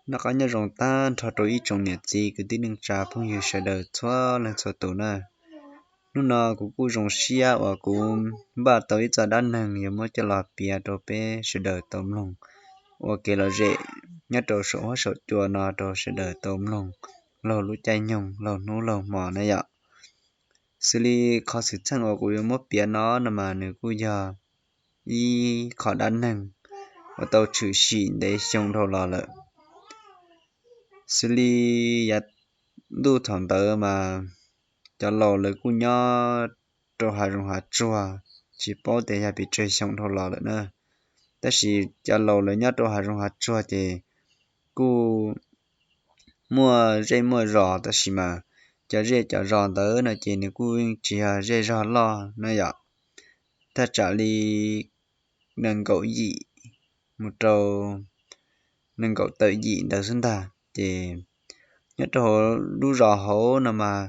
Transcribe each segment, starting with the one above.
Noj qab nyob zoo tag nrho rau ib tsoom niam txiv kwv tij neej tsa phooj ywg sawv daws txhua leej txhua tus na. Hnub no kuv kuj zoo siab uas kuv npaj tau ib txoj dab neeg yuav muab coj los piav rau peb sawv daws tau mloog ua kev lom zem nyob rau saum huab saum cua no rau sawv daws tau mloog laug lub caij nyoog laug hnub laug hmo na yom. Xws li qhov xwm txheej uas kuv yuav muab piav no no mas nws kuj yog ib qho dab neeg uas tau tshwm sim ntev xyoo dhau los lawm. Xws li yav ntuj thaum ntawd mas cov laus lawv kuj nyob rau hav zoov hav tsuag, tsis paub tias yog pes tsawg xyoo dhau los lawm na. Tab sis cov laus lawv nyob rau hav zoov hav tsuag ces kuj muaj zej muaj zos, tab sis mas cov zej cov zos ntawd no ces nws kuj yeej tsis yog zej zog loj na yom. Thaj tsam li nees nkaum yim mus rau nees nkaum tawm yim ntawd xwb ntag. Ces nyob rau hauv lub zos hauv no mas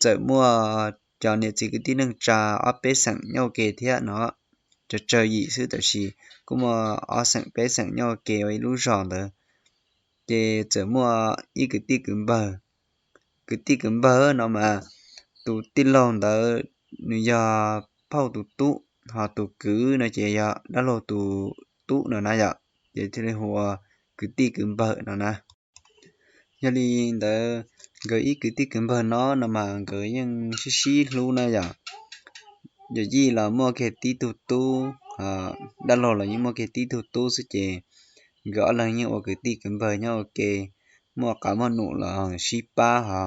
txawm muaj cov niam txiv kwv tij neej tsa ob peb xeem nyob ua ke thiab no, tsawg tsawg yim xwb tab sis kuj muaj ob xeem peb xeem nyob ua ke ua ib lub zos ntawd. Ces txawm muaj ib kwv tij kwv npawg, kwv tij kwv npawg no mas tus tij laug ntawd nws yog phauj tus tub, ho tus kwv no ces yog dab laug tus tub no na yom, ces thiaj li hu ua kwv tij kwv npawg no na. Yog li ntawd nkawd ib kwv tij kwv npawg no no mas nkawd yeej sib sib hlub na yom. Yawm yij los muaj kiag tib tug tub, dab laug los yeej muaj kiag tib tug tub xwb ces nkawd ob leeg yeej ua kwv tij kwv npawg nyob ua ke, muaj qav muaj num los sib pab, ho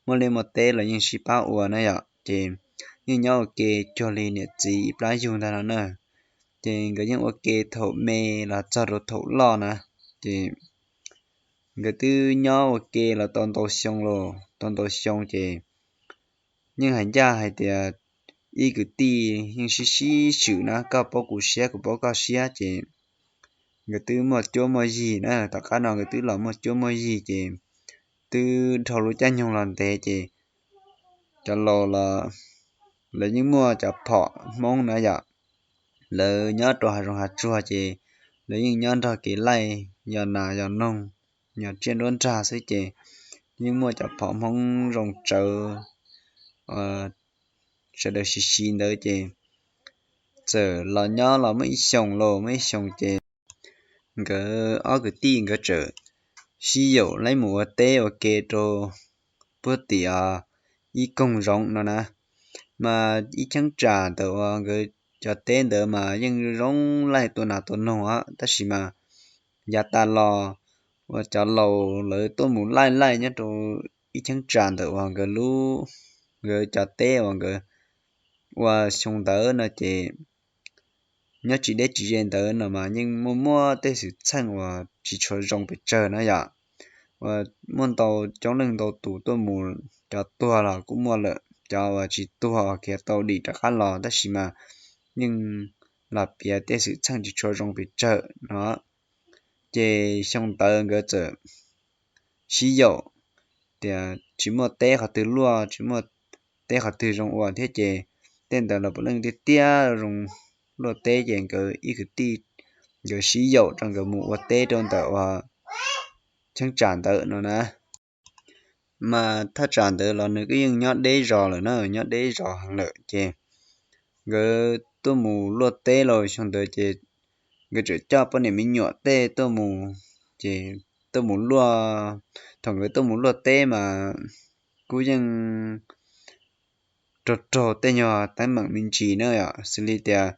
muaj liaj muaj teb los yeej sib pab ua na yom. Ces yeej nyob ua ke cuag li niam txiv ib plab yug ntag no na. Ces nkawd yeej ua ke thaum me los txog rau thaum loj na. Ces nkawd twb nyob ua ke los tau ntau xyoo los tau ntau xyoo ces yeej hais ncaj hais tias ib kwv tij yeej sib sib swm na, koj paub kuv siab kuv paub koj siab ces nkawd twb muaj cuab muaj yig na. Tom qab no nkawd twb los muaj cuab muaj yig ces twb dhau lub caij nyoog los ntev ces cov laus los lawv yeej muaj cov phom Hmoob na yom. Lawv nyob rau hav zoov hav tsuag ces lawv yeej nyob nrog kev laij yos nas yos noog, yos tsiaj nruab nrag xwb ces yeej muaj cov phom Hmoob zoo tsawv sawv daws siv siv ntawd ces txawm los nyob los muaj ib xyoos los muaj ib xyoos ces nkawd ob kwv tij nkawd txawm sib yaum laib mus ua teb ua ke rau puag tim ib koog zoov no na. Mas ib cheeb tsam ntawm uas nkawd cov teb ntawd mas yeej zoo laij tua nas tua noog os, tab sis mas yav tas los uas cov laus lawv tuaj mus laij laij nyob rau ib cheeb tsam ntawm uas nkawd lub, nkawd cov teb uas nkawd ua xyoo ntawd no ces nyob tsis deb tsis ze ntawd no mas yeej muaj muaj tej xwm txheej uas tsis tshua zoo pes tsawg na yom. Uas muaj ntau coob leej ntau tus tuaj mus, cov tuag los kuj muaj lawm, cov uas tsis tuag khiav tau dim rov qab los, tab sis mas yeej los piav tej xwm txheej tsis tshua zoo pes tsawg no. Ces xyoo ntawd nkawd txawm sib yaum tias tsis muaj teb qhov twg luaj, tsis muaj teb qhov twg zoo ua thiab ces tej ntawd los puav leej tiaj tiaj zoo luaj teb ces nkawd ib kwv tij nkawd sib yaum rau nkawd mus ua teb rau ntawm uas cheeb tsam ntawd no na. Mas thaj tsam ntawd los nws kuj yeej nyob deb zos lawm na, nyob deb zos heev lawm ces nkawd tuaj mus luaj teb los xyoo ntawd ces nkawd txawm coj poj niam me nyuam tej tuaj mus, ces tuaj mus luaj, thaum nkawd tuaj mus luaj teb mas kuj yeej raug raug tej nyuag teeb meem me ntsis na yom, xws li tias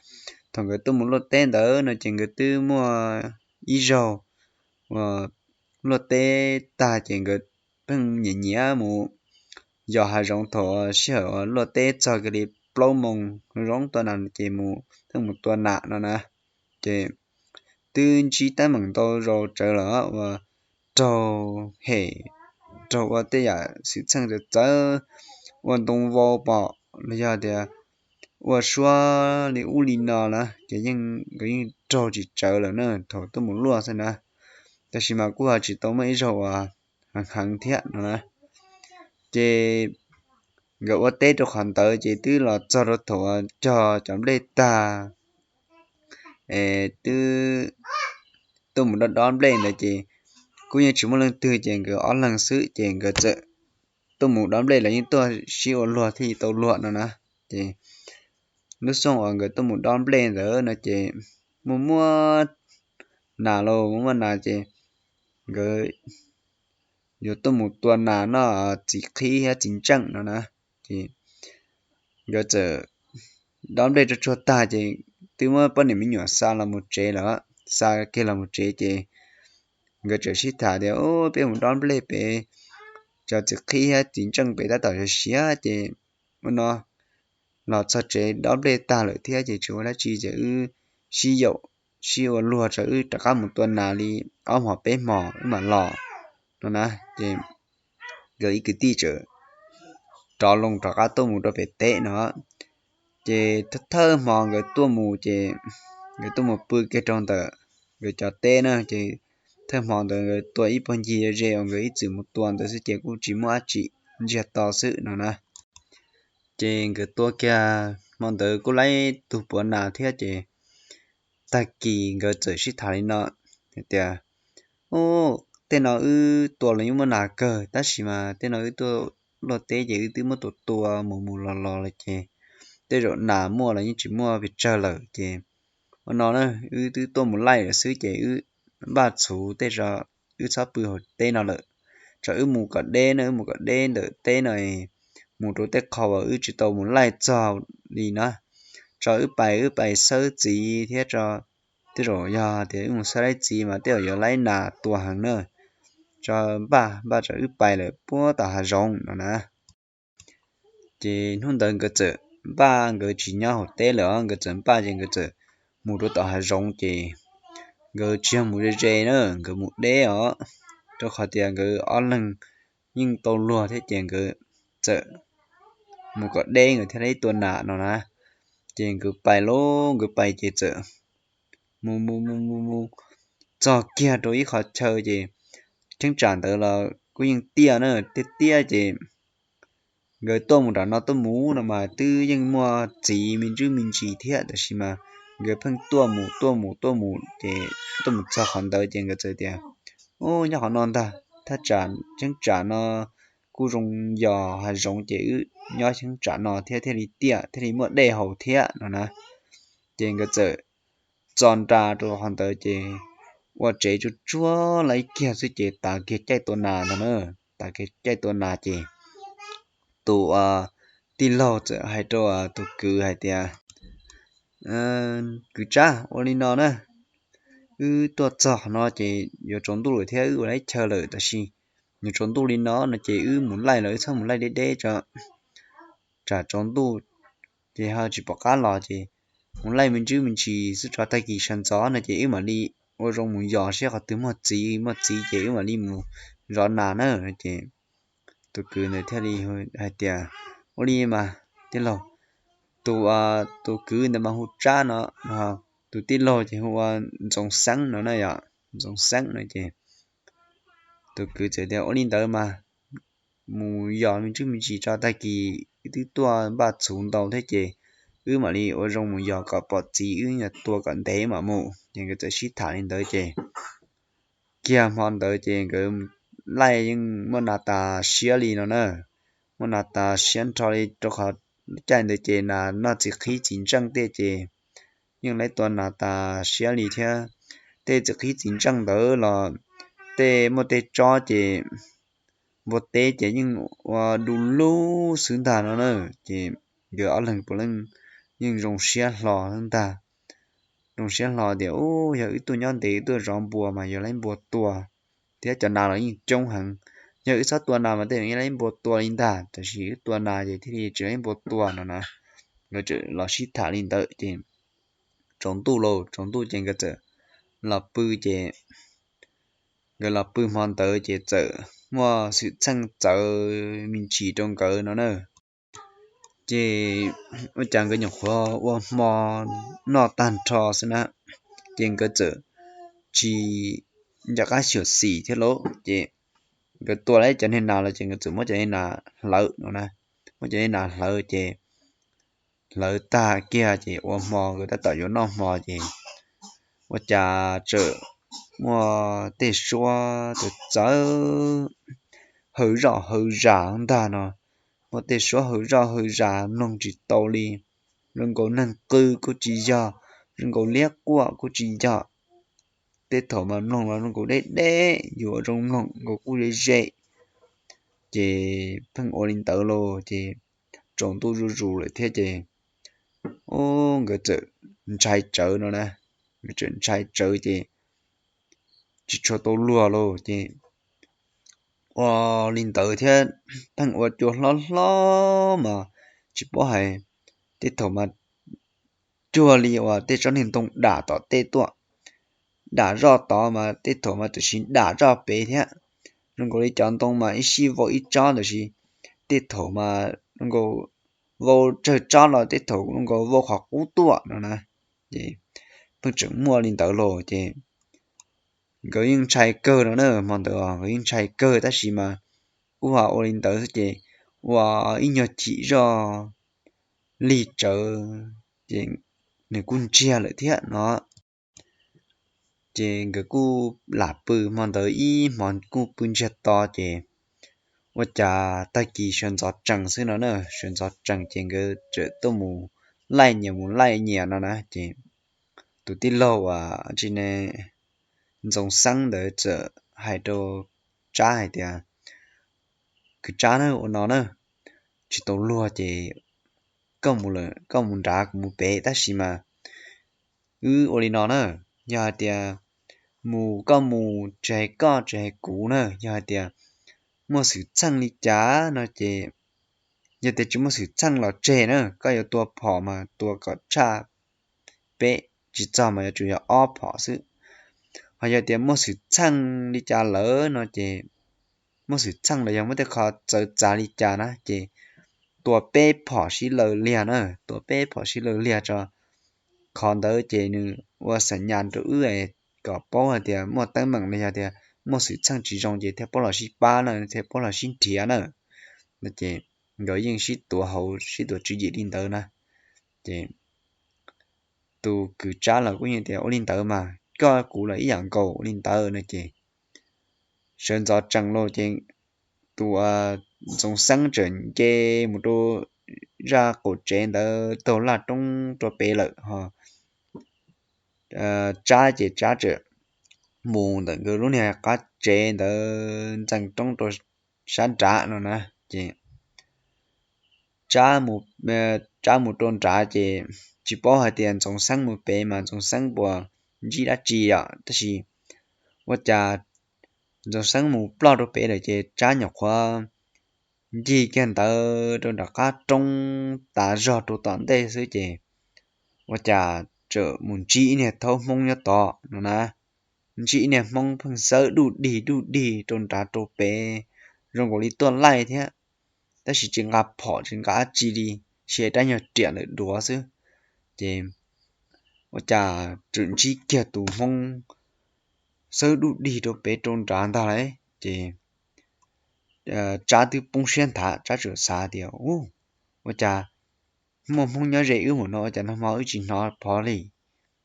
thaum nkawd tuaj mus luaj teb ntawd no ces nkawd twb muaj ib zaug uas luaj teb tag ces nkawd pheej nyiam nyiam mus yos hav zoov, thaum sij hawm uas luaj teb txog kiag li plaub moos zoo tua nas ces mus pheej mus tua nas no na. Ces twb ntsib teeb meem ntau zaus tsawv lawm uas raug hem, raug ua tej yam xwm txheej txawv txawv, ua ntoo vau pom los yog tias ua suab li ub li no na ces yeej, nkawd yeej raug tsis tsawv lawm na thaum tuaj mus luaj xwb na. Tab sis mas kuj ho tsis tau muaj ib zaug uas heev heev thiab no na. Ces nkawd ua teb rau qhov ntawd ces twb los txog rau thaum cog cov nplej tag es twb tuaj mus dob dob nplej ntawd ces kuj yeej tsis muaj leej twg ces nkawd ob leeg xwb ces nkawd txawm tuaj mus dob nplej los yeej tuaj sib ua luag thiaj li tau luag no na. Ces lub xyoo uas nkawd tuaj mus dob nplej ntawd no ces muaj muaj nas los muaj muaj nas ces nkawd yuav tuaj mus tua nas noj txiv qhib thiab txiv ntseej no na. Ces nkawd txawm dob nplej tsuag tsuag tag ces twb muab poj niam me nyuam xa los mus tsev lawm, xa kiag los mus tsev ces nkawd txawm sib tham tias, Ub, peb mus dob nplej pem, cov txiv qhib thiab txiv ntseej pem tab tom siav siav ces ua no los txog tsev dob nplej tag lawm thiab ces tsis ua dab tsi ces wb sib yaum sib ua luag tso wb rov qab mus tua nas li ob hmos peb hmos wb mam los no na. Ces nkawd ib kwv tij txawm rov loo rov qab tuaj mus rau pem teb no. Ces thawj hmo nkawd tuaj mus ces nkawd tuaj mus pw kiag rau ntawm nkawd cov teb na ces thawj hmo ntawd nkawd tua ib puag ncig ze uas nkawd ib txwm mus tua ntawd xwb ces kuj tsis muaj dab tsi, ntsiag to xwb no na. Ces nkawd tua kiag hmo ntawd kuj laib tug puav nas thiab ces tag kis nkawd txawm sib tham li no hais tias, Ub, tej no wb tua los yeej muaj nas kawg tab sis mas tej no wb tuaj luaj teb ces wb twb muab tua tua mus mus los los lawm ces tej zaum nas muaj los yeej tsis muaj pes tsawg lawm ces ua no na, wb twb tuaj mus laij lawm xwb ces wb npaj txhuv tej zaum wb txhob pw hauv teb no lawm, tso wb mus kom deb na, wb mus kom deb ntawm teb no mus rau tej qho uas wb tsis tau mus laij txog li na, tso wb pais, wb pais xawb txiv thiab tso, tej zaum yog tias wb mus xawb laib txiv mas tej zaum yuav laib nas tua heev na, tso npaj npaj tso wb pais lawm puag tom hav zoov no na. Ces hnub ntawd nkawd txawm npaj, nkawd tsis nyob hauv teb lawm os, nkawd txawm npaj ces nkawd txawm mus rau tom hav zoov ces nkawd tsis yog mus ze ze na, nkawd mus deb os, rau qhov tias nkawd ob leeg yeej tau luag thiab ces nkawd txawm mus kom deb nkawd thiaj li tua nas no na. Ces nkawd pais lauj, nkawd pais ces txawm mus mus mus mus mus txog kiag rau ib qhov chaw ces cheeb tsam ntawd los kuj yeej tiaj na, tiaj tiaj ces nkawd tuaj mus nram no tuaj mus no mas twb yeej muaj txiv me ntsuj me ntsis thiab tab sis mas nkawd pheej tuaj mus tuaj mus tuaj mus ces tuaj mus txog qhov ntawd ces nkawd txawm tias, Ub, nyob qhov no ntag, thaj tsam cheeb tsam no kuj zoo yos hav zoov ces wb nyob cheeb tsam no thiab thiaj li tiaj thiaj li muaj dej haus thiab no na. Ces nkawd txawm txo nra rau qhov ntawd ces ua tsev tsuag tsuag li kiag xwb ces tav kiag caij tua nas ntag na. Tav kiag caij tua nas ces tus tij laug txawm hais rau tus kwv hais tias, Kwv Tsab, ua li no na, wb tuaj txog qhov no ces yuav tsaus ntuj lawm thiab wb ua laib chaw lawm tab sis yuav tsaus ntuj li no no ces wb mus laij los wb txhob mus laij deb deb tso, tsam tsaus ntuj ces ho tsis pom qab los ces mus laij me ntsuj me ntsis xwb tso tag kis sawv ntxov no ces wb mam li ua zoo mus yos saib qhov twg muaj txiv, muaj txiv ces wb mam li mus zov nas na. Ces tus kwv ntawd thiaj li hais tias, Ua li mas tij laug. Tus, tus kwv ntawd mas hu Tsab no, tus tij laug ces hu ua Ntxoov Xeeb no na yom, Ntxoov Xeeb no ces tus kwv txawm tias, Ua li ntawd mas mus yos me ntsuj me ntsis tso tag kis wb twb tuaj npaj txhuv ntau thiab ces wb mam li ua zoo mus yos kom pom txiv wb yuav tua kom ntev mam mus. Ces nkawd txawm sib tham li ntawd ces kiag hmo ntawd ces nkawd laij yeej muaj nas tas siab li no na, muaj nas tas siab nrho li rau qhov caij ntawd ces nas noj txiv qhib txiv ntseej tej ces yeej laib tua nas tas siab li thiab. Tej txiv qhib txiv ntseej ntawd los tej muaj tej tsob ces npua teb ces yeej ua du lug xwb ntag no na. Ces nkawd ob leeg puav leej yeej zoo siab hlo xwb ntag, zoo siab hlo tias, Ub, yog wb tuaj nyob ntev wb tuaj zov npua mas yuav laib npua tua thiab cov nas los yeej coob heev. Yog wb txhob tua nas mas tej zaum yeej laib npua tua li ntag, tab sis wb tua nas ces thiaj li tsis laib npua tua no na. Nkawd txawm los sib tham li ntawd ces tsaus ntuj lauj, tsaus ntuj ces nkawd txawm los pw ces nkawd los pw hmo ntawd ces txawm muaj xwm txheej txawv me ntsis rau nkawd no na. Ces ua cas nkawd nyuam qhuav ua hmo noj tag nrho xwb na, ces nkawd txawm tsis nco qab xyuam xim thiab lauj. Ces nkawd tua lawm cov niag nas los ces nkawd txawm muab cov niag nas hlawv no na, muab cov niag nas hlawv ces hlawv tag kiag ces ua hmo nkawd tab tom yuav noj hmo ces ua cas txawm muaj tej suab txawv txawv, hawv zoj hawv zas ntag no, muaj tej suab hawv zoj hawv zas mloog tsis tau li, zoo nkaus neeg qw kuj tsis yog, zoo nkaus liab quaj kuj tsis yog. Tej thaum mas mloog los zoo nkaus deb deb, yuav zoo mloog nkaus kuj ze ze. Ces pheej ua li ntawd los ces tsaus ntuj zuj zus lawm thiab ces, u, nkawd txawm ntshai tsawv no na, nkawd txawm ntshai tsawv ces tsis tshua tau luag los ces ua li ntawd thiab, pheej ua cua hlob hlob mas tsis paub hais, tej thaum mas cuag li uas tej tsob niag ntoo dam tom tej tuaj, dam zoj tod mas tej thaum mas tam sim dam zoj pem thiab. Zoo nkaus li cov ntoo mas ib sij vau ib tsob tab sis tej thaum mas zoo nkaus vau tsawg tsob los tej thaum zoo nkaus vau qhov qub tuaj no na. Ces pheej tseem muaj li ntawd los ces nkawd yeej ntshai kawg no na, hmo ntawd nkawd yeej ntshai kawg tab sis mas kuj ho ua li ntawd xwb ces ua ib nyuag chim zoj lig tsawv ces nws kuj ntsiag lawm thiab no. Ces nkawd kuj lam pw hmo ntawd ib hmos kuj pw ntsiag to ces ua cas tag kis sawv ntxov tsees xwb no na, sawv ntxov tsees ces nkawd txawm tuaj mus laij nyias mus laij nyias no na ces tus tij laug uas tsis ne Ntxoov Xeeb ntawd txawm hais rau Tsab hais tias, Kwv Tsab na, ua no na, tsis tau luag ces koj mus, koj mus nrad kuv mus pem tab sis mas wb ua li no na, yog hais tias mus koj mus tsis hais koj tsis hais kuv na, yog hais tias muaj xwm txheej li cas no ces, yog tias tsis muaj xwm txheej los tseg na, koj yuav tua phom mas tua kom tshaj peb, tsis txog mas yuav tsum yog ob phom xwb. Ho yog tias muaj xwm txheej li cas lawm no ces, muaj xwm txheej los yog muaj tej qho txawv txav li cas na ces tua peb phom sib law liag na, tua peb phom sib law liag tso. Qhov ntawd ces nws ua xam nyas rau wb kom paub hais tias muaj teeb meem los yog tias muaj xwm txheej tsis zoo ces thiaj paub los sib pab na, thiaj paub los sib nrhiav na. No ces nkawd yeej sib tuav hauv sib tuav tswv yim li ntawd na. Ces tus kwv Tsab los kuj yeej tias, Ua li ntawd mas koj kuv los ib yam nkaus, ua li ntawd no ces sawv ntxov tsees los ces tus Ntxoov Xeeb txawm nce mus rau zaj qaum tsev ntawd taug laj roob rau pem lawm ho Tsab ces Tsab txawm mus ntawm nkawd lub niag qab tsev ntawd ntxees roob rau sab nrad no na ces Tsab mus rau nrad ces tsis paub hais tias Ntxoov Xeeb mus pem mas Ntxoov Xeeb puas ntsib dab tsi yom, tab sis ua cas Ntxoov Xeeb mus ploj rau pem lawm ces Tsab nyuam qhuav ncig kiag ntawd rau nram qab roob tas zog rau tom ntej xwb ces ua cas txawm mus ntsib ib niag thaub Hmoob nyob tod no na. Ntsib ib niag Hmoob pheej xawb duj dig duj dig rau nrad rau pem, zoo nkaus li tuaj laij thiab, tab sis tsis nqa phom tsis nqa dab tsi li, sis rab nyuag riam lawm duav xwb. Ces ua cas txawm ntsib kiag tus Hmoob xawb duj dig rau pem rau nrad ntag lauj. Ces Tsab twb poob siab nthav, Tsab txawm xav tias, Ua cas muaj Hmoob nyob ze wb mus no ua cas nag hmo wb tsis hnov phov li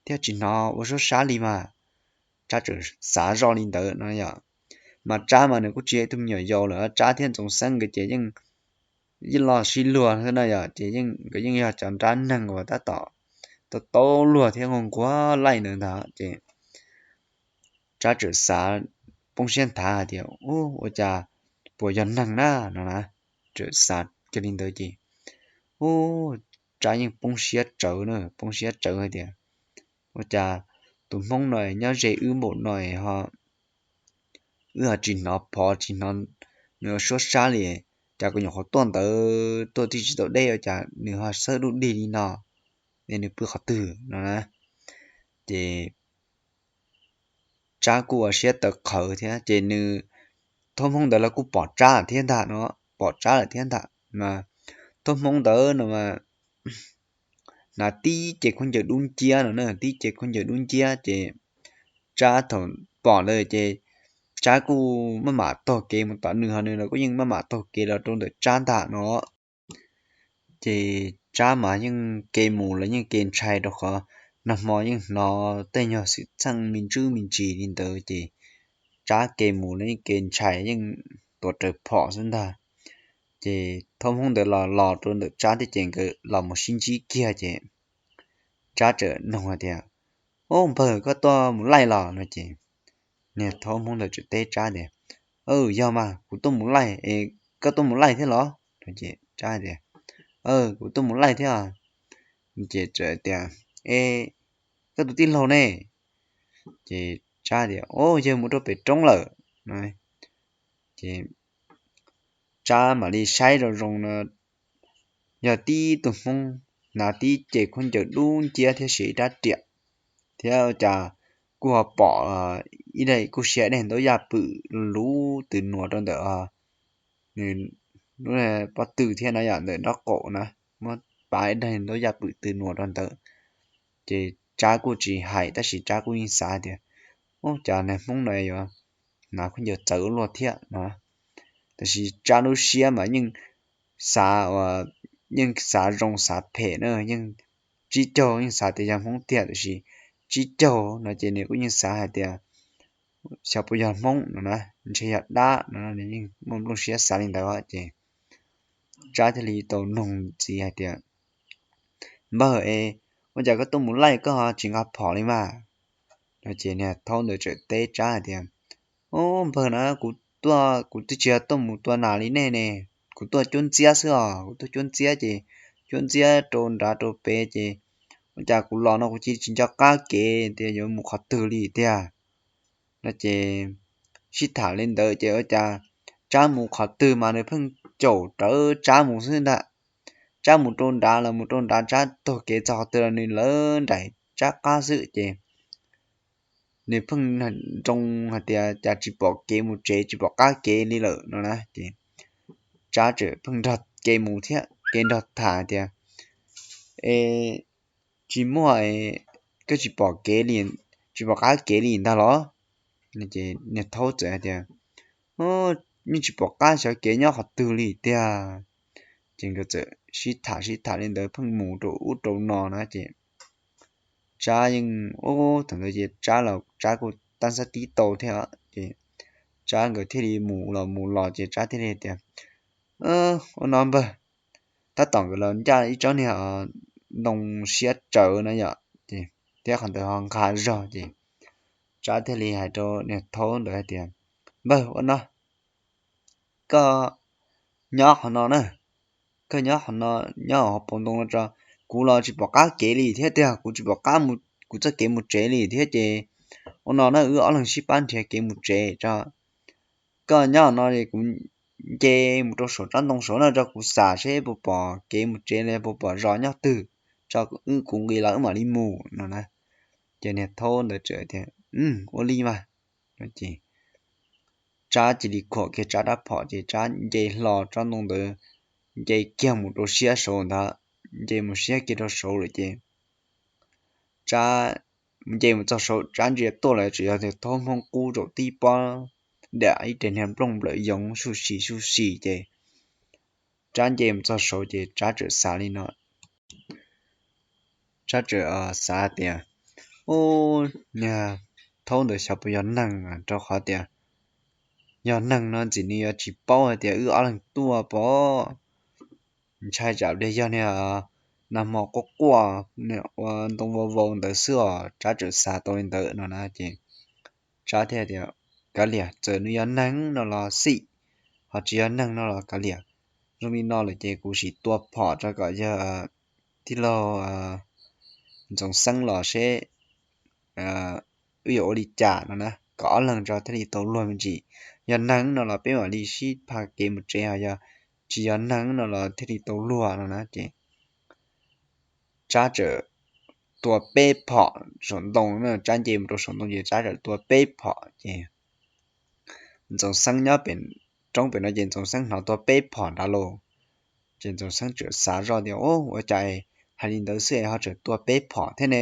thiab tsis hnov ua suab sab li mas? Tsab txawm xav zoj li ntawd no yom. Mas Tsab mas nws kuj tsis yog ib tug me nyuam yaus lawm, Tsab thiab Ntxoov Xeeb nkawd ces yeej loj sib luag xwb no yom, ces yeej nkawd yeej yog cov nrab neeg uas tab tom tau tau luag thiab nquag nquag laij ntawd ntag ces Tsab txawm xav poob siab nthav hais tias, Ua cas puas yog neeg na no na? Txawm xav kiag li ntawd ces, u, Tsab yeej poob siab tsawv na, poob siab tsawv hais tias, Ua cas tus Hmoob no nyob ze wb npaum no ho wb ho tsis hnov phov tsis hnov nws suab sab li, cas kuv nyuam qhuav tuaj ntawd tuaj tib tsis tau deb ua cas nws ho xawb duj dig li no, es nws pw qhov twg no na? Ces Tsab kuj ua siab tawv qhawv thiab ces nws, thaub Hmoob ntawd los kuj pom Tsab thiab ntag no, pom Tsab lawm thiab ntag mas thaub Hmoob ntawd no mas hnav tib ce khaub ncaws dub nciab no na, tib ce khaub ncaws dub nciab ces Tsab thaum pom ntawd ces Tsab kuj maj mam taug kev mus tom nws, ho nws los kuj yeej maj mam taug kev los rau ntawm Tsab ntag no. Ces Tsab mas yeej kev mus los yeej kev ntshai rau qhov nag hmo yeej hnov tej nyuag xwm txheej me ntsis me ntsis li ntawd ces Tsab ke mus los yeej ke ntshai, yeej tuav rawv phom xwb ntag. Ces thaub Hmoob ntawd los los rau ntawm Tsab thiab ces nkawd los mus sib ntsib kiag ces Tsab txawm nug hais tias, Ub, npawg, koj tuaj mus laij los? No ces niag thaub Hmoob ntawd txawm teb Tsab tias, Yog mas, kuv tuaj mus laij. Es koj tuaj mus laij thiab los? No ces Tsab tias, Kuv tuaj mus laij thiab. Ces txawm tias, E, koj tus tij laug ne? Ces Tsab tias, O, yawg mus rau pem roob lawm. Ces Tsab mam li saib zoo zoo no, yog tib tug Hmoob hnav tib ce khaub ncaws dub nciab thiab siv ib rab riam, thiab ua cas kuj ho pom ib daim, kuj siab ib daim ntaub yaj pwm luv tws nuas rau ntawm nws lub pob tw thiab na, yam ntawm nraub qaum na, muab pav ib daim ntaub yaj pwm tws nuas rau ntawd. Ces Tsab kuj tsis hais tab sis Tsab kuj yeej xav tias, Ub, cas niag Hmoob no yuav hnav khaub ncaws txawv ua luaj thiab no. Tab sis Tsab lub siab mas yeej xav ua, yeej xav zoo xav phem na, yeej tsib caug yeej xav tias yog Hmoob tiag, tab sis tsib caug no ces nws kuj yeej xav hais tias xyov puas yog Hmoob no na, ntshe yog dab no, nws yeej muaj nplooj siab xav li ntawd ces Tsab thiaj li tau nug txiv hais tias, Npawg e, ua cas koj tuaj mus laij koj ho tsis nqa phom li mas? No ces niag thaub ntawd txawm teb Tsab hais tias, Ub, npawg na, kuv tuaj, kuv twb tsis yog tuaj mus tua nas li nej ne, kuv tuaj cuab ntxiab xwb os, kuv tuaj cuab ntxiab ces cuab ntxiab rau nrad rau pem ces ua cas kuv los no kuv cia li tsis nco qab kev tias yuav mus qhov twg li tiag. No ces sib tham li ntawd ces ua cas Tsab mus qhov twg mas nws pheej caum rawv Tsab mus xwb ntag. Tsab mus rau nrad los mus rau nrad, Tsab taug kev txog qhov twg los nws lawv nraim Tsab qab xwb ces nws pheej nroo hais tias cas tsis pom kev mus tsev, tsis pom qab kev li lawm no na ces Tsab txawm pheej nrog kev mus thiab kev nrog tham tias, E, tsis muaj, koj tsis pom kev li, tsis pom qab kev li ntag los? Ces niag thaub txawm hais tias, Yeej tsis pom qab xyov kev nyob qhov twg li tiag. Ces nkawd txawm sib tham sib tham li ntawd pheej mus rau ub rau no na ces Tsab yeej, ub, thaum ntawd ces Tsab los Tsab kuj tab xab tib tau thiab ces Tsab nkawd thiaj li mus los mus los ces Tsab thiaj li tias, Ua no npawg, tab tom nkawd los ncaj ib tsob niag ntoo siab tsawv na yom, thiab qhov ntawd ho nqa zog ces Tsab thiaj li hais rau niag thaub ntawd hais tias, Npawg, ua no, koj nyob qhov no na, koj nyob qhov no, nyob hauv paus ntoo no tso, kuv los tsis pom qab kev li thiab tiag, kuv tsis pom qab mus, kuv txoj kev mus tsev li thiab ces ua no na, wb ob leeg sib pab nrhiav kev mus tsev tso. Koj nyob no es kuv nce mus rau saum tsob ntoo saud no tso, kuv xam seb puas pom kev mus tsev los puas pom zos nyob twg, tso, wb, kuv nqis los wb mam li mus no na. Ces niag thaub ntawd txawm tias, Ua li mas. Ces Tsab cia li khuam kiag Tsab rab phom ces Tsab nce hlo tsob ntoo ntawd, nce kiag mus rau siab saud ntag, nce mus siab kiag rau saud lawm ces Tsab nce mus txog saud, Tsab ntsia tuaj los tseem yog niag thaub Hmoob qub zaum tib pob dam ib re niag nplooj nplawm yoov suj si suj si ces Tsab nce mus txog saud ces Tsab txawm xav li no, Tsab txawm xav tias, Ub, niag thaub ntawd xyov puas yog neeg, rau qhov tias yog neeg no ntxim nws yuav tsis paub hais tias wb ob leeg tuaj pom. Ntshai tsam pliag yog niag nag hmo quaj quaj ua ntoo vau vau ntawd xwb os, Tsab txawm xav tau li ntawd no na ces Tsab thiaj tias, Kav liam, txawm nws yog neeg no los xij, ho tsis yog neeg no los kav liam, zoo li no lawm ces kuv sim tua phom tso kom yog tij laug Ntxoov Xeeb los seb wb yuav ua li cas no na, kom ob leeg tso thiaj li tau luag me ntsis. Yog neeg no los peb mam li sib pha kev mus tsev, ho yog tsis yog neeg no los thiaj li tau luag no na ces Tsab txawm tua peb phom saum ntoo, Tsab nce mus rau saum ntoo ces Tsab txawm tua peb phom ces Ntxoov Xeeb nyob pem roob pem no ces Ntxoov Xeeb hnov tua peb phom nrad lauj. Ces Ntxoov Xeeb txawm xav zoj tias, Ub, ua cas hais li ntawd xwb es ho txawm tua peb phom thiab ne?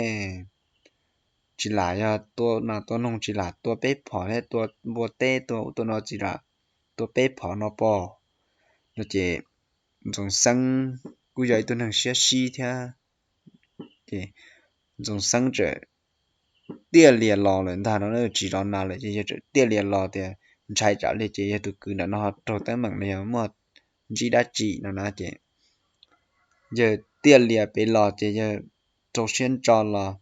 Tsis lam yog tua nas tua noog, tsis lam tua peb phom thiab, tua npua teb tua ub tua no tsis lam tua peb phom no pob? No ces Ntxoov Xeeb kuj yog ib tug neeg siab sib thiab ces Ntxoov Xeeb txawm tiaj lias los lawm ntag no, tsis rov na lawm ces yawg txawm tiaj lias los tias ntshai tsam li ces yawg tus kwv ntawm no ho raug teeb meem los yog muaj ntsib dab tsi no na ces yawg tiaj lias pem los ces yawg rau siab ntso los,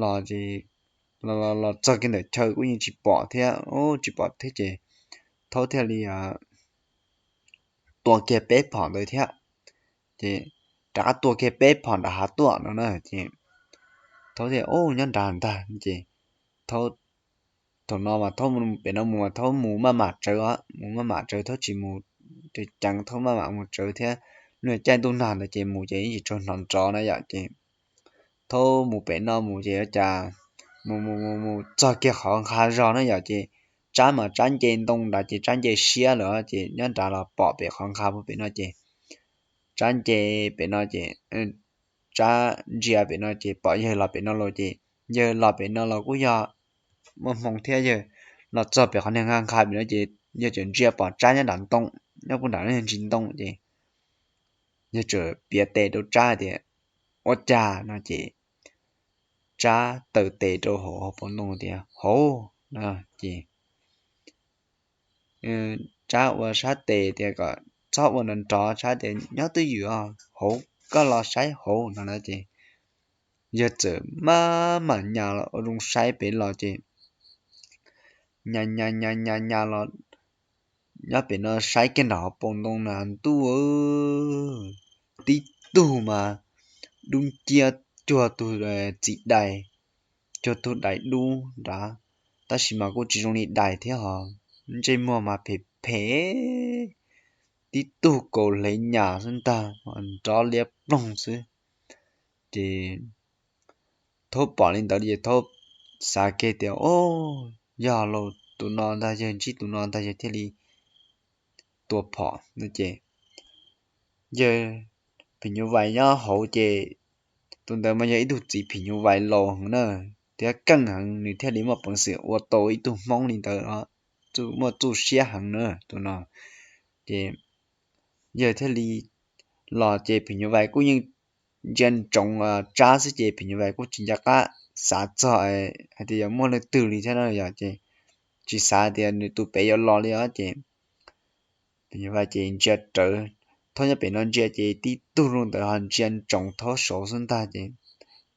los los txog kiag ntawm chaw kuj yeej tsis pom thiab, tsis pom thiab ces thaub thiaj li tua kiag peb phom ntawd thiab. Ces rov qab tua kiag peb phom nram hav tuaj no na ces thaub thiaj ua nyob nrad ntag ces thaum no mas thaub pem no mus mas thaub mus maj mam tsawv, mus maj mam tsawv, thaub tsis mus ceev, thaub maj mam mus tsawv thiab. Lub caij ntuj nag ntawd ces mus ces yeej tsis tshua hnov nrov na yom ces thaub mus pem no mus ces ua cas mus mus mus mus txog kiag qhov nkhav zog na yom ces tsab mas tsab nce ntoo nrad ces tsab nce siab lawm ces nyob nrad los pom pem qhov nkhav pem no ces tsab nce pem no ces tsab ntsia pem no ces pom yawg los pem no los ces yawg los pem no los kuj yog muaj hmoo thiab, yawg los txog pem qhov niag nkhav pem no ces yawg txawm ntsia pom tsab nyob nram ntoo, nyob puag nram ntsis ntoo ces yawg txawm piav tes rau tsab tias ua cas no ces tsab taw tes rau hauv hauv paus ntoo tias hauv no ces tsab ua sab tes tias kom txhob ua nrov nrov, tsab tias nyob twj ywm os, hauv, koj los saib hauv no na ces yawg txawm maj mam nyas los ua zoo saib pem los ces nyas nyas nyas nyas los nyob pem no saib kiag nram hauv paus ntoo na ntuj, tib tug mas dub nciab cuag tus txiv dais, cuag tug dais dub nrad, tab sis mas kuj tsis zoo li dais thiab hos ntsej muag mas phem phem, tib tug kaus hlev nyas xwb ntag, nrov liab ploog xwb. Ces thaub pom li ntawd ces thaub xav kiag tias o, yog los tus no ntag, yawg ntsib tus no ntag yawg thiaj li tua phom no ces yawg phim nyuj vais nyob hauv ces tus ntawd mas yog ib tug txiv phim nyuj vais laus heev na thiab keej heev, nws thiaj li muaj peev xwm ua tau ib tug hmoob li ntawd, muaj txuj siab heev na tus no. Ces yawg thiaj li los ces phim nyuj vais kuj yeej ntsia ntsoov tsab xwb ces phim nyuj vais kuj tsis nco qab xav txog hais tias yuav muaj leej twg li thiab no yog ces tsis xav tias nws tus pem yuav los li os ces phim nyuj vais ces ntsia rawv, thaub nyob pem no ntsia ces tib tug zoo ntawd ho ntsia ntsoov thaub saud xwb ntag ces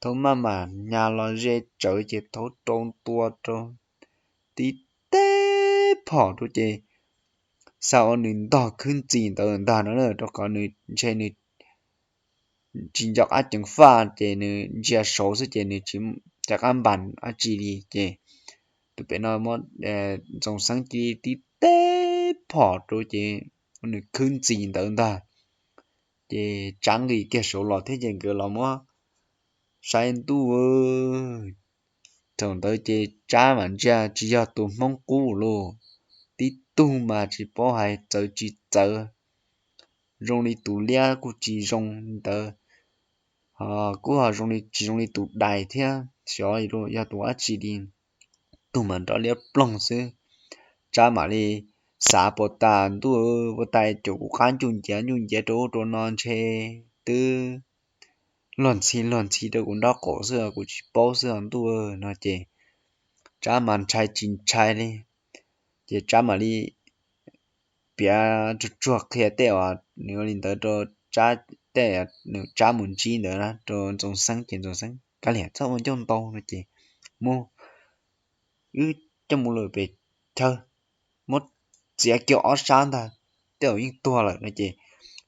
thaub maj mam nyas los ze tsawv ces thaub rau ntua rau tib teg phom rau ces xav ua nws ntog khwb ntxis ntawd ntag no na, rau qhov nws ntshe nws tsis nco qab ceev faj ces nws ntsia saud xwb ces nws tsis nco qab npas dab tsi li ces tus pem no muab Ntxoov Xeeb cia li tib teg phom rau ces ua nws khwb ntxis ntawd ntag. Ces tsab nqis kiag saud los thiab ces nkawd los muab saib ntuj, thaum ntawd ces tsab mam ntsia tsis yog tus hmoob qub lauj, tib tug mas tsis paub hais txawv tsis txawv, zoo li tus liab kuj tsis zoo ntawd, kuj ho zoo li tsis zoo li tus dais thiab xyov yog tus dab tsi li, tug mas nrov liab ploog xwb. Tsab mam li xav puas tas ntuj, puas tas caum kuv qab ncuj nciav ncuj nciav rau ub rau no ntshe twb luag ntxhi luag ntxhi rau kuv nraub qaum xwb kuv tsis paub xwb os ntuj no ces tsab mas ntshai tsis ntshai li. Ces tsab mam li piav tsuag tsuag qhia tej uas nws ua li ntawd rau tsab, tej nws tsab mus ntsib ntawd na rau Ntxoov Xeeb ces Ntxoov Xeeb kav liam txhob ua ncauj ntau no ces muab wb coj mus lawm pem chaw, muab txiav kiag ob sab ntag, tej zaum yeej tuag lawm no ces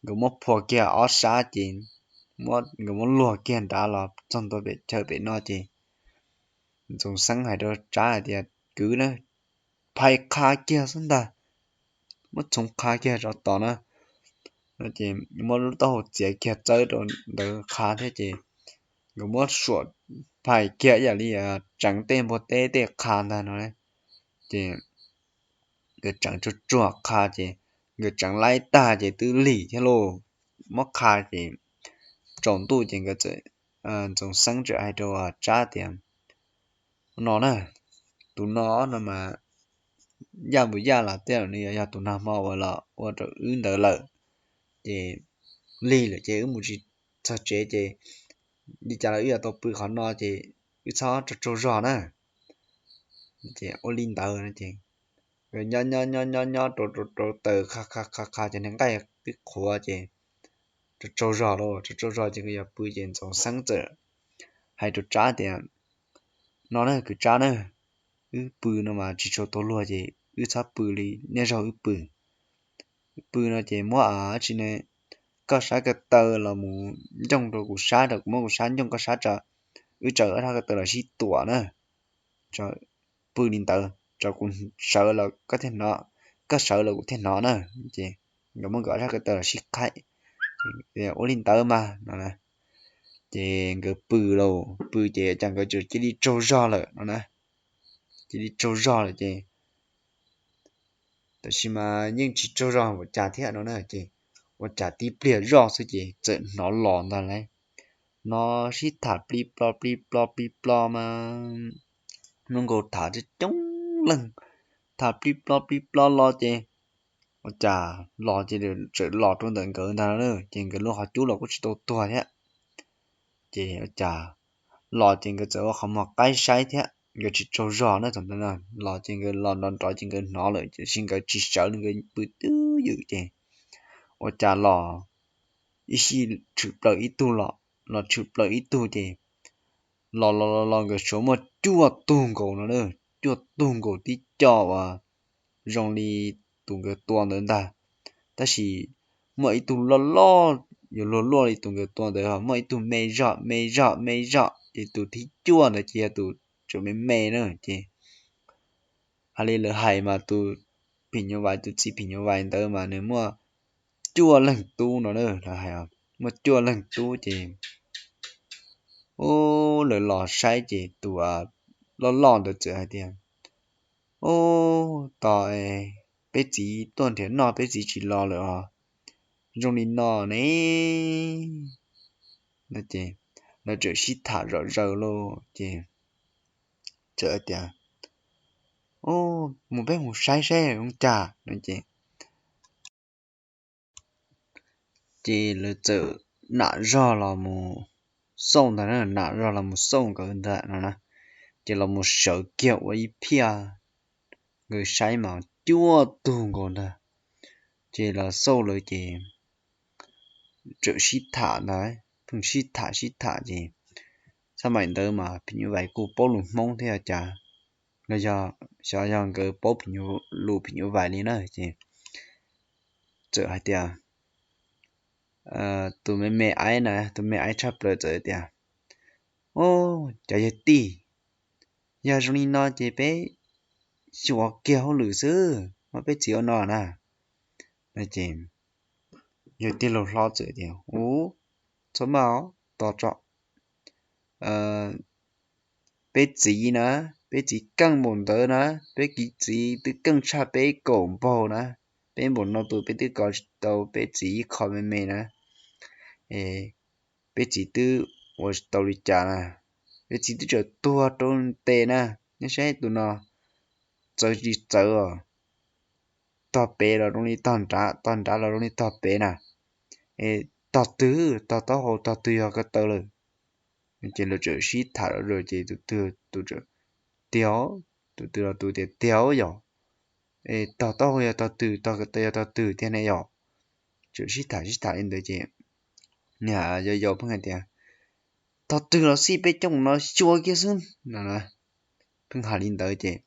nkawd muab phua kiag ob sab ces nkawd muab luag kiag nrad los txog ntua pem chaw pem no ces Ntxoov Xeeb hais rau tsab hais tias kwv na, phais qha kiag xwb ntag, muab txhoov qha kiag rov tos na. No ces muab lub taub hau txiav kiag txawb rau ntawd qha thiab ces nkawd muab suam phais kiag ib yam li tseev tej npua teb tej qha ntag no. Ces nkawd tseev tsuag tsuag qha ces nkawd tseev laib tag ces twb lig thiab lauj, muab qha ces tsaus ntuj ces nkawd txawm, Ntxoov Xeeb txawm hais rau tsab tias no na, tus no no mas yaj mus yaj los tej zaum nws yuav yog tus nag hmo uas los ua rau wb ntawd lawm, ces lig lawm ces wb mus tsis txog tsev ces li cas los wb yuav tau pw qhov no ces wb txhob tsaug tsaug zog na. Ces ua li ntawd no ces nyob nyob nyob nyob nyob rau rau rau taws qha qha qha qha ces nws nqaij twb qhuav ces tsaug tsaug zog los tsaug tsaug zog ces nkawd yuav pw ces Ntxoov Xeeb txawm hais rau Tsab tias, no na kwv Tsab na, wb pw no mas tsis tshua tau luag ces wb txhob pw li, niaj zaus wb pw pw no ces muab a tsi ne, koj sab ko taw los mus ncooj rau kuv sab, rau kuv muab kuv sab ncooj koj sab tso, wb tsaws ob sab ko taw los sib tuam na, pw li ntawd tso kuv sawv los koj thiaj hnov, koj sawv los kuv thiaj hnov na. Ces nkawd muab nkawd ob sab ko taw los sib qhaib, ua li ntawd mas no na. Ces nkawd pw los pw ces cas nkawd tseem cia li tsaug zog lawm no na, cia li tsaug zog lawm ces tab sis mas yeej tsis tsaug zog ua cas thiab no na ces ua cas tib pliag zoj xwb ces txawm hnov los ntag lauj, hnov sib tham plig plo plig plo plig plo mas hnub nkaus tham coob leej, tham plig plo plig plo los ces ua cas los ces txawm los rau ntawm nkawd ntag lauj, ces nkawd lub qhov cub los kuj tsis tau tuag thiab. Ces ua cas los ces nkawd txawm ua qhov muag qaib saib thiab nkawd tsis tsaug zog na, thaum ntawd los ces nkawd los nrov nrov ces nkawd hnov lawm tiam sis nkawd tsis sawv li, nkawd pw twb ywm ces ua cas los ib sij tshwm plaws ib tug los, los tshwm plaws ib tug ces los los los los nkawd suav muaj cuaj tug nkaus no, cuaj tug nkaus tib co uas zoo li tus nkawd tua ntawd ntag, tab sis muaj ib tug loj loj yuav luag luaj li tus nkawd tua ntawd, muaj ib tug me zog me zog me zog ces tus thib cuaj ntawd ces yog tus tseem me me na ces hais li lawv hais mas tus phim nyuj vais, tus txiv phim nyuj vais ntawd mas nws muaj cuaj leeg tub no na, lawv hais muaj cuaj leeg tub ces ub lawv los saib ces tus loj loj ntawd txawm hais tias, ub, tos peb txiv tuaj nrhiav noj peb txiv tsis los lawm os, zoo li no ne. Ces lawv txawm sib tham zom zaws lauj ces txawm tias, ub, mus peb mus saib saib zoo cas no ces ces lawv txawm nam zog los mus xauj ntag, nam zog los mus xauj nkawd ntag no na, ces los mus sawv kiag ua ib phiaj, nkawd saib mas cuaj tug nkaus ntag, ces los xauj lawv ces txawm sib tham ntag, pheej sib tham sib tham ces txaj maim ntawd mas phim nyuj vais kuj paub lus Hmoob thiab cas, los yog xyov yog nkawd paub lus phim nyuj vais li na ces txawm hais tias, tus me me aib na, tus me aib tshaj plaws txawm tias, ub, cov yawg tij, yog zoo li no ces peb xyuas kiag hauj lwm xwb, muab peb txiv ua no na. Ces yawg tij laug hlob txawm tias, ub, txhob maj os, tos tso, peb txiv na, peb txiv keej npaum ntawd na, peb txiv twb keej tshaj peb kaum npaug na, peb npaum no tus peb twb kov tsis tau peb txiv ib qho me me na, peb txiv twb ua tau li cas na, peb txiv twb tseem tuag rau tes na, nej saib tus no txawv tsis txawv os, tog pem los zoo li tog nrad, tog nrad los zoo li tog pem na, es tog twg, tog taub hau tog twg yog ko taw lawm? Ces lawv txawm sib tham los ces tus twg tus txawm tiag, tus twg los tus tias tiag yom, es tog taub hau yog tog twg, tog ko taw yog tog twg tiag ne yom? Txawm sib tham sib tham li ntawd ces niag yau yau pheej hais tias, tog twg los xij, peb coj mus no xyuas kiag xwb no. Pheej hais li ntawd ces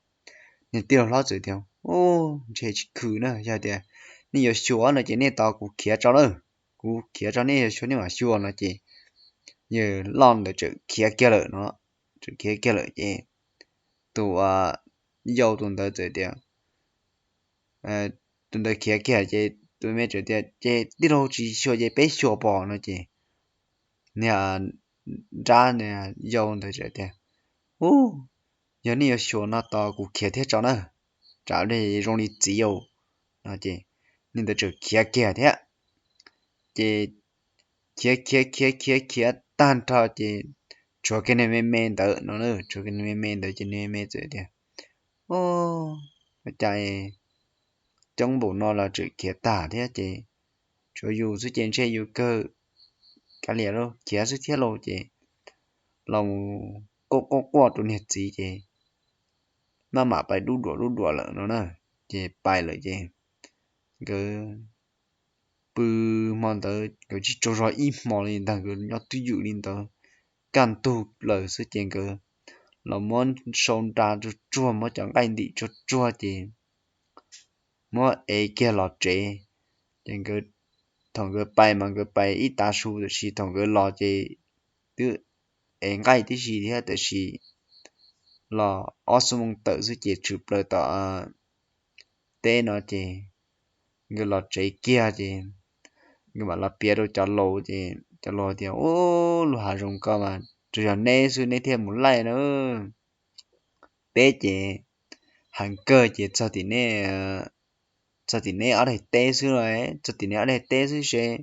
niag tij laug hlob txawm tias, ub, ntshe tsis khwv na, yog tias nej yuav xyuas no ces nej tos kuv khiav tso na, kuv khiav tso nej yuav xyuas nej mam xyuas no ces yawg loj ntawd txawm khiav kiag lawm no, txawm khiav kiag lawm ces tus yau tus ntawd txawm tias, tus ntawd khiav kiag ces tus me txawm tias ces tij laug tsis xyuas ces peb xyuas pom no ces niag nrab yau ntawd txawm tias, ub, yog nej yuav xyuas no tos kuv khiav thiab tso na, tsam li zoo li txiv yau no ces niag ntawd txawm khiav kiag thiab. Ces khiav khiav khiav khiav khiav tag nrho ces tshuav kiag niag me me ntawd no, tshuav kiag niag me me ntawd ces niag me me txawm tias, ub, ua cas coob npaum no los txawm khiav tag thiab ces tshuav yus xwb ces ntshe yus kawg kav liam lauj, khiav xwb thiab lauj ces los quaj quaj quaj rau niag txiv ces maj mam pais dub duam dub duam lawm no na. Ces pais lawm ces nkawd pw hmo ntawd nkawd tsis tsaug zog ib hmo li ntag, nkawd nyob twj ywm li ntawd. Kaj ntug plaws xwb ces nkawd los muab sau nra tsuag tsuag, muab cov nqaij ntim tsuag tsuag ces muab ev kiag los tsev. Ces nkawd, thaum nkawd pais mas nkawd pais ib tav su, tiam sis thaum nkawd los ces twb ev nqaij tib si thiab, tiam sis los ob xuab moos tawm xwb ces tshwm plaws tom teb no ces nkawd los tsev kiag ces nkawd mam los piav rau cov laus ces cov laus tias, Ub, lub hav zoov ko mas tsuas yog neb xwb neb thiaj mus laij na. Peb ces heev kawg ces txog tim neb, txog tim neb ob daim teb xwb los, txog tim neb ob daim teb xwb seb,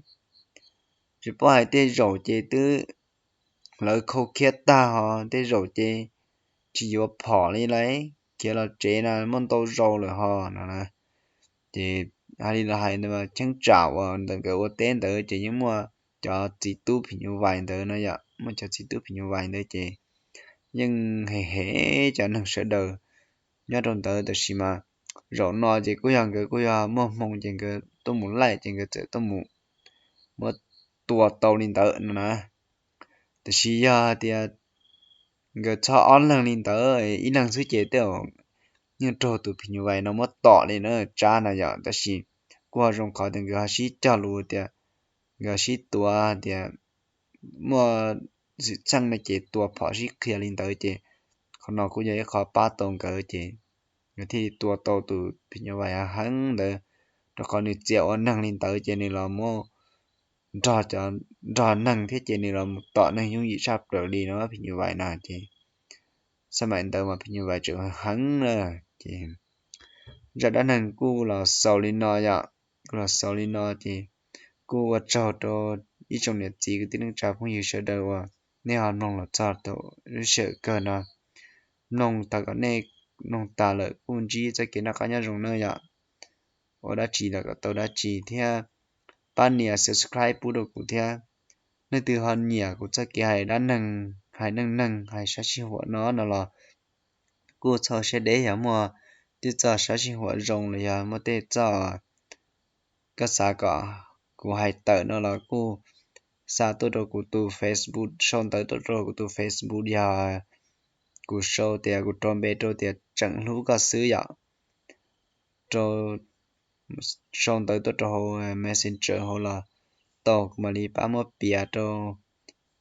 tsis paub hais tej zaum ces twb lawv khau khiab tag ho tej zaum ces tsis yuav phom li lawm, khiav los tsev na muaj ntau zaus lawm ho no na. Ces hais li los hais ntawd mas cheeb tsam uas ntawm nkawd ua teb ntawd ces yeej muaj cov txiv tub phim nyuj vais ntawd no yom, muaj cov txiv tub phim nyuj vais ntawd ces yeej hem hem cov neeg sawv daws nyob rau ntawd, tab sis mas zaum no ces kuj yog nkawd kuj yog muaj hmoo ces nkawd tuaj mus laij ces nkawd txawm tuaj mus muab tua tau li ntawd no na. Tiam sis yog hais tias nkawd txhob ob leeg li ntawd, ib leeg xwb ces tej zaum yeej raug tus phim nyuj vais no muab tom li na, tsab no yom. Tab sis kuj ho zoo qhov tias nkawd ho sib cog lus tias nkawd sib tua tias muaj xwm txheej no ces tua phom sib qhia li ntawd ces qhov no kuj yog ib qho pab tau nkawd ces nkawd thiaj li tua tau tus phim nyuj vais heev ntawd, rau qhov nws txia ua neeg li ntawd ces nws los muab nrog cov, nrog neeg thiab ces nws los mus tom neeg yooj yim tshaj plaws li no phim nyuj vais no ces xab maim ntawd mas phim nyuj vais tseem heev na. Ces zaj dab neeg kuj los xaus li no yom, kuj los xaus li no ces kuj ua tsaug rau ib tsoom niam txiv kwv tij neej tsa phooj ywg sawv daws uas nej ho mloog los txog thaum lub sij hawm kawg no. Mloog tas kom nej mloog tas lawm kuj ntsib txoj kev noj qab nyob zoo na yom. Ua dab tsi los kom tau dab tsi thiab pab nias subscribe pub rau kuv thiab. Leej twg ho nyiam kuv txoj kev hais dab neeg, hais neej neeg, hais sab sij huam no no los kuj txhob siab deb, yog muaj tej txoj sab sij huam zoo los yog muaj tej txoj koj xav kom kuv hais tawm no los kuj xa tuaj rau kuv tus Facebook, sau ntawv tuaj rau kuv tus Facebook, yog kuv sau tias kuv rau npe rau tias Tseem Hlub Koj xwb yom. Rau, sau ntawv tuaj rau hauv Messenger hauv los tau, kuv mam li pab muab piav rau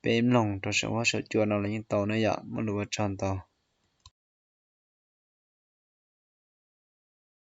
peb mloog rau saum huab saum cua no los yeej tau na yom. Muaj lus ua tsaug ntau.